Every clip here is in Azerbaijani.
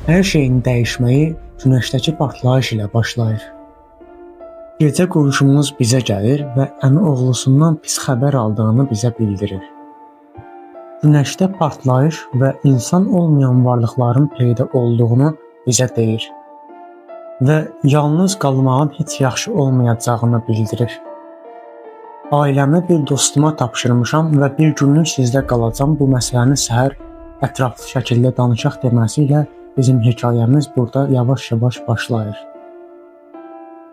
Hər şeyin dəyişməyi günəşdəki partlayış ilə başlayır. Gecə qonşumuz bizə gəlir və əmi oğlusundan pis xəbər aldığını bizə bildirir. Günəşdə partlayış və insan olmayan varlıqların peyda olduğunu bizə deyir və yalnız qalmağın heç yaxşı olmayacağını bildirir. Ailəmi bir dostuma tapşırmışam və bir günlük sizdə qalacam. Bu məsələni səhər ətraflı şəkildə danışaq deməsi ilə bizim hekayəmiz burada yavaş-yavaş başlayır.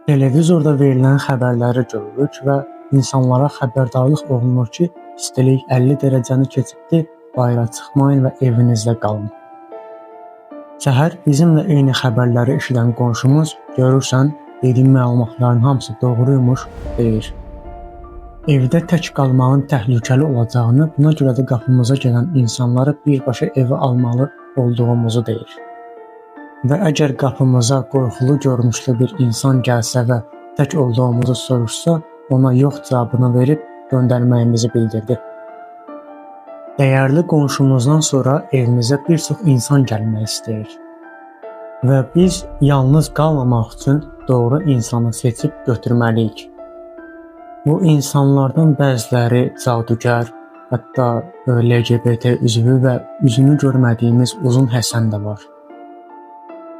Televizorda verilən xəbərləri görürük və insanlara xəbərdarlıq olunur ki, istilik 50 dərəcəni keçibdir, bayıra çıxmayın və evinizdə qalın. Səhər bizimlə eyni xəbərləri eşidən qonşumuz, görürsən, dediyim məlumatların hamısı doğruymuş, deyir. Evdə tək qalmağın təhlükəli olacağını, buna görə də qapımıza gələn insanları birbaşa evə almalı olduğumuzu deyir. Və əgər qapımıza qorxulu görünüşlü bir insan gəlsə və tək olduğumuzu soruşsa, ona yox cavabını verib göndərməyimizi bildirdi. Dəyərli qonşumuzdan sonra evimizə bir çox insan gəlmək istəyir. Və biz yalnız qalmamaq üçün doğru insanı seçib götürməliyik. Bu insanlardan bəziləri cadugar, hətta LGBT üzvü və üzünü görmədiyimiz Uzun Həsən də var.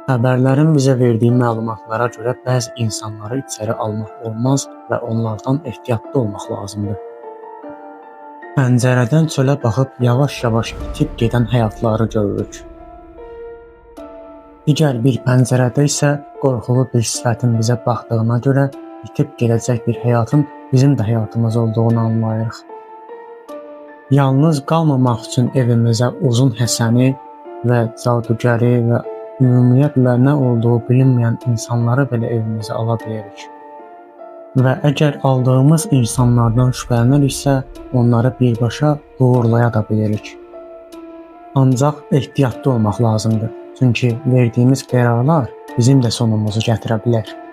Xəbərlərin bizə verdiyi məlumatlara görə bəzi insanları içəri almaq olmaz və onlardan ehtiyatlı olmaq lazımdır. Pəncərədən çölə baxıb yavaş-yavaş itib gedən həyatları görürük. Digər bir pəncərədə isə qorxulu bir sifətin bizə baxdığına görə itib gedəcək bir həyatın bizim də həyatımız olduğunu anlayırıq. Yalnız qalmamaq üçün evimizə Uzun Həsəni və cadugəri və ümumiyyətlə nə olduğu bilinməyən insanları belə evimizə ala bilərik. Və əgər aldığımız insanlardan şübhələniriksə, onları birbaşa uğurlaya da bilirik. Ancaq ehtiyatlı olmaq lazımdır. Çünki verdiyimiz qərarlar bizim də sonumuzu gətirə bilər.